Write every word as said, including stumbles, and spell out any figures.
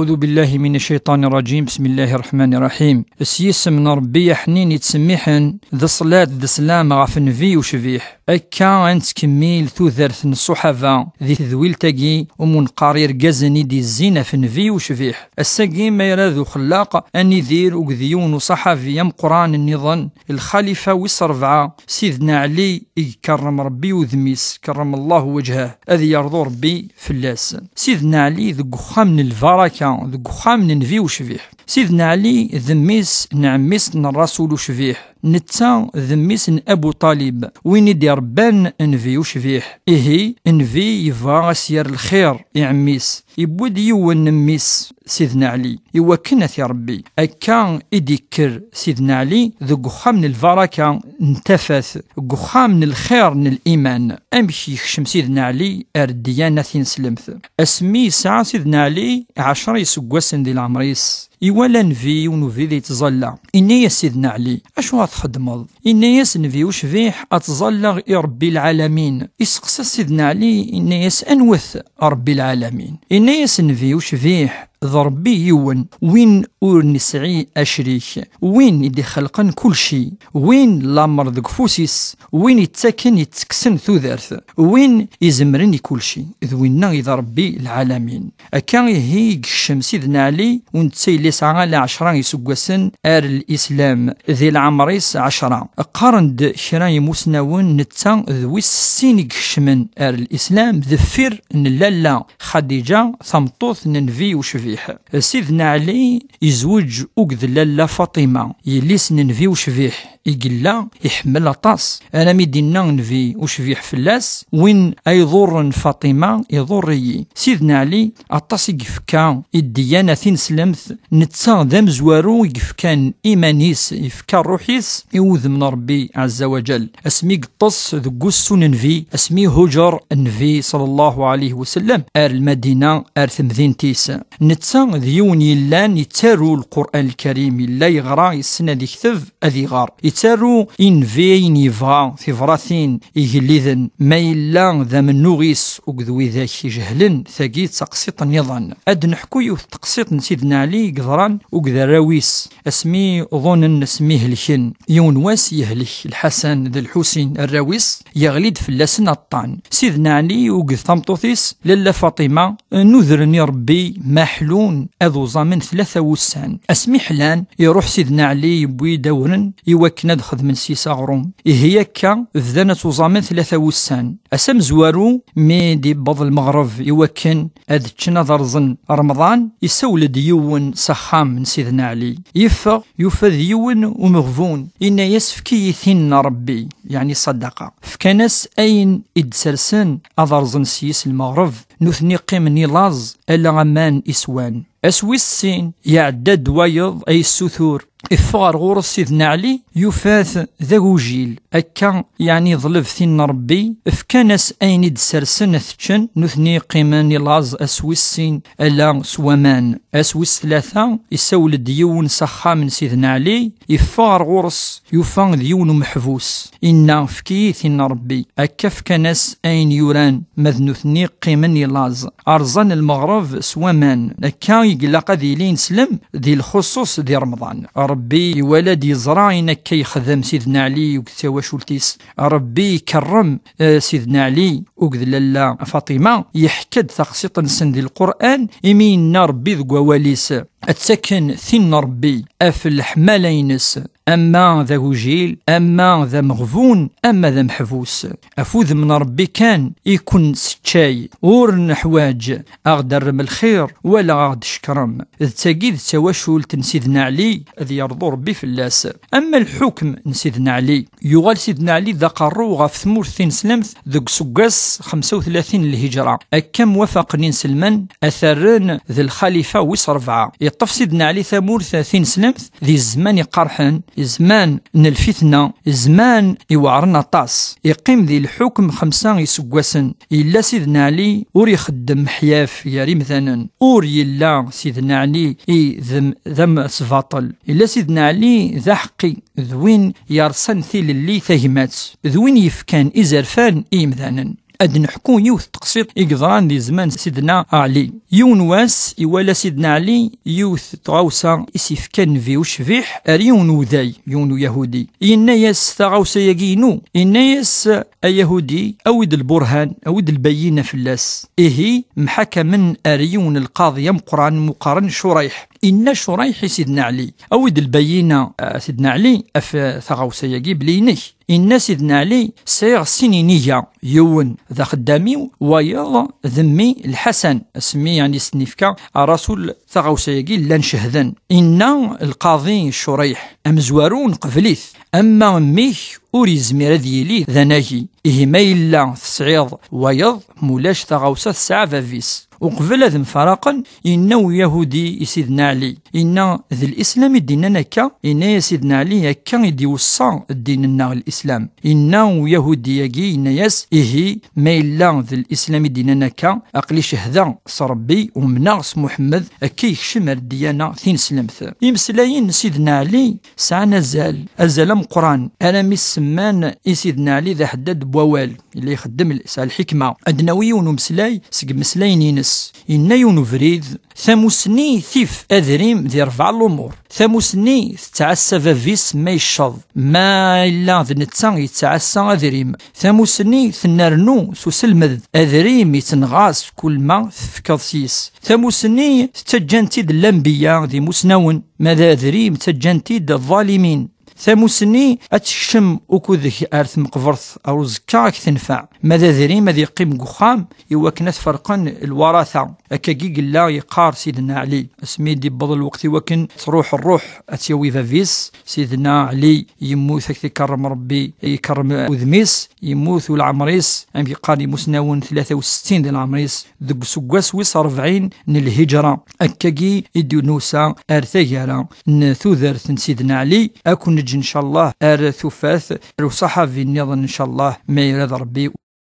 أعوذ بالله من الشيطان الرجيم. بسم الله الرحمن الرحيم. S yisem n Ṛebbi aḥnin yettsemmiḥen, d ṣṣlat d sslam ɣef Nnbi ucbiḥ. Akka ad nettkemmil tudert n ṣṣuḥaba di tedwilt-agi umunqar irgazen i d-izzin ɣef Nnbi ucbiḥ. Ass-agi, ma ira d uxellaq, ad nidir akked yiwen uṣaḥabi ameqqran nniḍen, lxalifa wis ṛebɛa, Sidna Ɛli, i ikerrem Ṛebbi udem-is, kerrem Allahu wajhah, ad yerḍu Ṛebbi fell-as. Sidna Ɛli deg uxxam n lbaraka, deg uxxam n Nnbi ucbiḥ. Sidna Ɛli d mmi-s n ɛemmi-s n Rasul ucbiḥ, netta d mmi-s n Abu Ṭalib, win i d-iṛebban Nnbi ucbiḥ. Ihi, Nnbi yebɣa a s-yerr lxir i ɛemmi-s, yewwi-d yiwen n mmi-s, Sidna Ɛli, i wakken a t-iṛebbi. Akka i d-ikker Sidna Ɛli deg uxxam n lbaraka n tafat, deg uxxam n lxir n liman. Amek yekcem Sidna Ɛli ar ddiyana tineslemt? Asmi yesɛa Sidna Ɛli ɛecra iseggasen di leɛmer-is, iwala Nnbi yiwen ubrid yettẓalla. Inna-yas Sidna Ɛli: "Acu ara txedmeḍ?" Inna-yas Nnbi ucbiḥ: "Ad ttẓallaɣ i Ṛebbi lɛalamin." Iseqsa Sidna Ɛli, inna-yas: "Anwa-t Ṛebbi lɛalamin?" Inna-yas Nnbi ucbiḥ: "D Ṛebbi yiwen, win ur nesɛi acrik, win i d-ixelqen kulci, win lameṛ deg ufus-is, win ittaken ittekksen tudert, win izemren i kulci, d winna i d Ṛebbi lɛalamin." Akka ihi i yekcem Sidna Ɛli, u netta yella yesɛa ala ɛecra iseggasen ar Lislam, di leɛmer-is ɛecra. Qqaren-d kra imusnawen netta d wis sin i ikecmen ar Lislam deffir n lalla Xadiǧa, tameṭṭut n Nnbi ucbiḥ. Sidna Ɛli yezweǧ akked lalla Faṭima, yelli-s n Nnbi ucbiḥ, i yella iḥemmel aṭas, armi d-inna Nnbi ucbiḥ fell-as: "Win ay iḍurren Faṭima, iḍurr-iyi." Sidna Ɛli aṭas i yefka i ddiyana tineslemt, netta d amezwaru i yefkan iman-is, yefka ṛṛuḥ-is i wudem n Ṛebbi ɛezza wa ǧal. Asmi yeṭṭes deg wussu n Nnbi, asmi ihuǧer Nnbi ṣalla Llahu ɛalayhi wa sallam ar Lmadina, ar temdint-is. Netta d yiwen yellan yettaru Lqur'an Lkarim, yella yeɣra, yessen ad yekteb, ad iɣer. Yettaru i Nnbi ayen yebɣa, tibratin, igelliden, ma yella d amennuɣ-is akked widak ijehlen, tagi d taqsiṭ nniḍen. Ad d-neḥku yiwet teqsiṭ n Sidna Ɛli i yeḍran akked arraw-is, asmi ḍunen, asmi helken. Yiwen wass yehlek Lḥasan d Lḥusin, arraw-is, yeɣli-d fell-asen aṭṭan. Sidna Ɛli akked tameṭṭut-is, lalla Faṭima, nudren i Ṛebbi ma ḥlun ad uẓamen tlata wussan. Asmi ḥlan, iṛuḥ Sidna Ɛli yewwi-d awren i wakken ad xedmen s-is aɣrum. Ihi akka, bdan ad tuẓamen tlata wussan. Ass amezwaru, mi d-iwweḍ lmeɣreb i wakken ad ččen, ad rẓen Remḍan, isawel-d yiwen s axxam n Sidna Ɛli. Yeffeɣ, yufa d yiwen umeɣbun, inna-yas: "Efk-iyi tin n Ṛebbi, yeɛni ṣṣadaqa." Fkan-as ayen i d-sersen ad rẓen s-yis lmeɣreb, nutni qqimen i laẓ, ala aman i swan. Ass wis sin, iɛedda-d wayeḍ ay yessutur. Iffeɣ ar ɣur-s Sidna Ɛli, yufa-t d agujil. Akka, yeɛni yeḍleb tin n Ṛebbi, fkan-as ayen i d-sersen ad t-ččen, nutni qqimen i laẓ ass wis sin, ala s waman. Ass wis tlata, isawel-d yiwen s axxam n Sidna Ɛli, iffeɣ ar ɣur-s, yufa d yiwen umeḥbus. Inna: "Efk-iyi tin n Ṛebbi." Akka fkan-as ayen yuran, ma d nutni qqimen i laẓ. Rẓan lmeɣreb s waman. Akka i ilaq ad yili ineslem, di lxuṣuṣ di Remḍan. Ṛebbi iwala-d, yeẓra ayen akka yexdem Sidna Ɛli akked twacult-is. Ṛebbi ikerrem, eh, Sidna Ɛli akked lalla Faṭima. Yeḥka-d taqsiṭ-nsen di Lqur'an, imi yenna Ṛebbi deg wawal-is: "Ad ttaken tin n Ṛebbi ɣef leḥmala-ines." Ama d agujil, ama d ameɣbun, ama d ameḥbus. Ɣef udem n Ṛebbi kan i ken-seččay, ur neḥwaǧ a ɣ-d-rrem lxir wala a ɣ-d-cekrem. D tagi d tawacult n Sidna Ɛli, ad yerḍu Ṛebbi fell-as. Ama lḥukm n Sidna Ɛli, yuɣal Sidna Ɛli d aqerru ɣef tmurt tineslemt deg useggas xemsa u tlatin n lhiǧra. Akka mwafaqen inselmen ad t-rren d lxalifa wis ṛebɛa. Yeṭṭef Sidna Ɛli tamurt tineslemt di zzman iqerḥen, zzman n lfitna, zzman iweɛren aṭas. Iqqim di lḥukm xemsa iseggasen. Yella Sidna Ɛli ur ixeddem meḥyaf gar imdanen. Ur yella Sidna Ɛli i d, d amesbaṭel. Yella Sidna Ɛli d aḥeqqi, d win yerṣan tilelli tagmat, d win yefkan izerfan i yimdanen. Ad neḥku yiwet teqsiṭ i yeḍran di zzman Sidna Ɛli. Yiwen wass, iwala Sidna Ɛli yiwet tɣawsa i s-yefka Nnbi ucbiḥ ar yiwen uday, yiwen uyahudi. Yenna-yas: "Taɣawsa-yagi inu." Yenna-yas: "A yahudi, awi-d lburhan, awi-d lbayyina fell-as." Ihi, mḥakamen ar yiwen lqaḍi ameqqran, meqqaren Curayḥ. Inna Curayḥ i Sidna Ɛli: "Awi-d lbayyina, a Sidna Ɛli, af taɣawsa-yagi belli inek." Inna Sidna Ɛli: "Sɛiɣ sin iniga, yiwen d axeddam-iw, wayeḍ d mmi Lḥasan." Asmi, yeɛni, s-nifka Rasul taɣawsa-yagi llan cehden. Inna lqaḍi Curayḥ: "Amezwaru nqebl-it, ama mmi-k ur yezmir ad yili d anagi. Ihi ma yella tesɛiḍ wayeḍ, mulac taɣawsa tesɛa bab-is." Uqbel ad mfaraqen, inna uyahudi i Sidna Ɛli, inna: "D lislam i d-innan akka?" Inna-yas Sidna Ɛli: "Akka i d-iweṣṣa ddin-nneɣ, lislam." Inna uyahudi-agi, inna-yas: "Ihi ma yella d lislam i d-innan akka, aql-i cehdeɣ s Rebbi, umneɣ s Muḥemmed, akka yekcem ar ddiyana tineslemt." Imeslayen n Sidna Ɛli sɛan azal, azal ameqqran, armi s-semman i Sidna Ɛli d aḥeddad n wawal, yella ixeddem, yesɛa lḥikma. Ad d-nawi yiwen umeslay seg imeslayen-ines. Inna yiwen ubrid: "Tamusni tif adrim di rebɛa lumuṛ. Tamusni tettɛassa bab-is ma yecceḍ, ma yella d netta yettɛassa adrim. Tamusni tennernu s uselmed, adrim yettenɣas kul ma tefkeḍ s-yes. Tamusni ttaǧǧan-tt-id lanbeyya d imusnawen, ma d adrim ttaǧǧan-t-id ḍalimin. Tamusni ad tekcem ukud-ik ar tmeqbert, ar uẓekka ad k-tenfeɛ. Ma d adrim ad yeqqim deg uxxam i wakken ad t-ferqen lwarata." Akkagi yella yeqqar Sidna Ɛli. Asmi d-yewweḍ lweqt i wakken truḥ ṛṛuḥ ad tt-yawi bab-is, Sidna Ɛli yemmut, ad t-ikerrem Rebbi, ikerrem udem-is, yemmut uleɛmer-is, amek yeqqar imusnawen, tlata u settin di leɛmer-is, deg useggas wis ṛebɛin n lhiǧra. Akkagi i d-nusa ar taggara n tudert n Sidna Ɛli. Ad ken-neǧǧ, ncallah, ar tufat, ar uṣaḥabi nniḍen, ncallah, ma irad Rebbi.